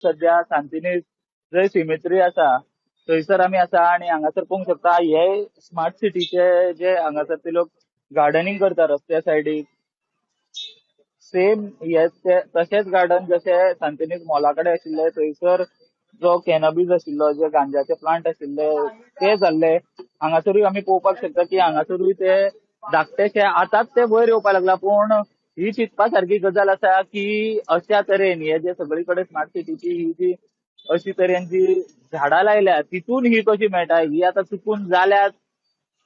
सध्या सांतिनेज जंय सिमेट्री आसा थंयसर आमी आसा आनी हांगासर पळोवंक शकता हे स्मार्ट सिटीचे जे हांगासर ते लोक गार्डनिंग करता रस्त्या सायडीक. सेम हे ते तशेंच गार्डन जशें सांतिनेज मॉला कडेन आशिल्ले थंयसर जो कॅनबीज आशिल्लो, जे गांजाचे प्लांट आशिल्ले ते जाल्ले. हांगासरूय आमी पळोवपाक शकता की हांगासरूय ते धाकटेशे आतांच ते वयर येवपाक लागला. पूण ही चिंतपा सारकी गजाल आसा की अशा तरेन हे जे सगळी कडेन स्मार्ट सिटीची ही जी अशी तरेन जी झाडां लायल्या तितून ही कशी मेळटा, ही आतां चुकून जाल्यात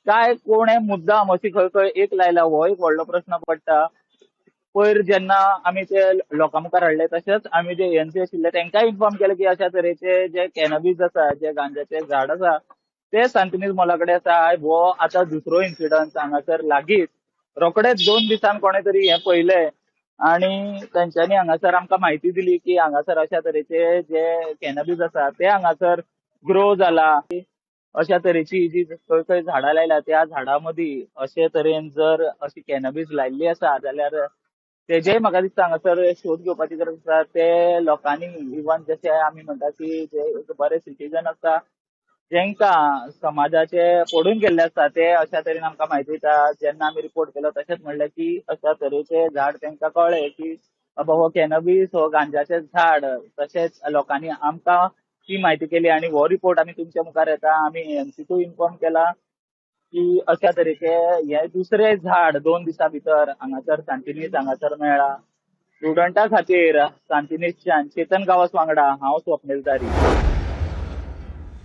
काय कोणे मुद्दाम अशी खंय खंय एक लायला, हो एक व्हडलो प्रस्न पडटा. पयर जेन्ना आमी ते लोकां मुखार हाडले तशेंच आमी जे एनसी आशिल्ले तांकांय इन्फॉर्म केले की अशा तरेचे जे कॅनबीज आसा, जे गांजाचे झाड आसा ते सांतिनेज मॉला कडेन आसा. हो आतां दुसरो इन्सिडंट हांगासर लागींच रोखडेच 2 दिसान कोणे तरी हें पळयलें आनी तेंच्यांनी हांगासर आमकां म्हायती दिली की हांगासर अशा तरेचे जे कॅनबीज आसा ते हांगासर ग्रो जाला. अशा तरेची जी खंय खंय झाडां लायल्या त्या झाडां मदीं अशे तरेन जर अशी कॅनबीज लायिल्ली आसा जाल्यार तेजेय म्हाका दिसता हांगासर शोध घेवपाची गरज आसा. ते लोकांनी इवन जशे आमी म्हणटा की जे एक बरे सिटीजन आसता जेंकां समाजाचे पडून गेल्ले आसता ते अशा तरेन आमकां म्हायती दिता. जेन्ना आमी रिपोर्ट केलो तशेंच म्हणलें की अशा तरेचे झाड तांकां कळ्ळें की बाबा हो कॅनबीस हो गांजाचें झाड. तशेंच लोकांनी आमकां ती म्हायती केली आनी हो रिपोर्ट आमी तुमच्या मुखार येता. आमी एमसीकूय इन्फॉर्म केला की अशा तरेचे हे दुसरे झाड 2 दिसां भितर हांगासर सांतिनेज हांगासर मेळ्ळा. स्टुडंटा खातीर सांतिनेजच्यान चेतन गांवस वांगडा हांव स्वप्नील तारी.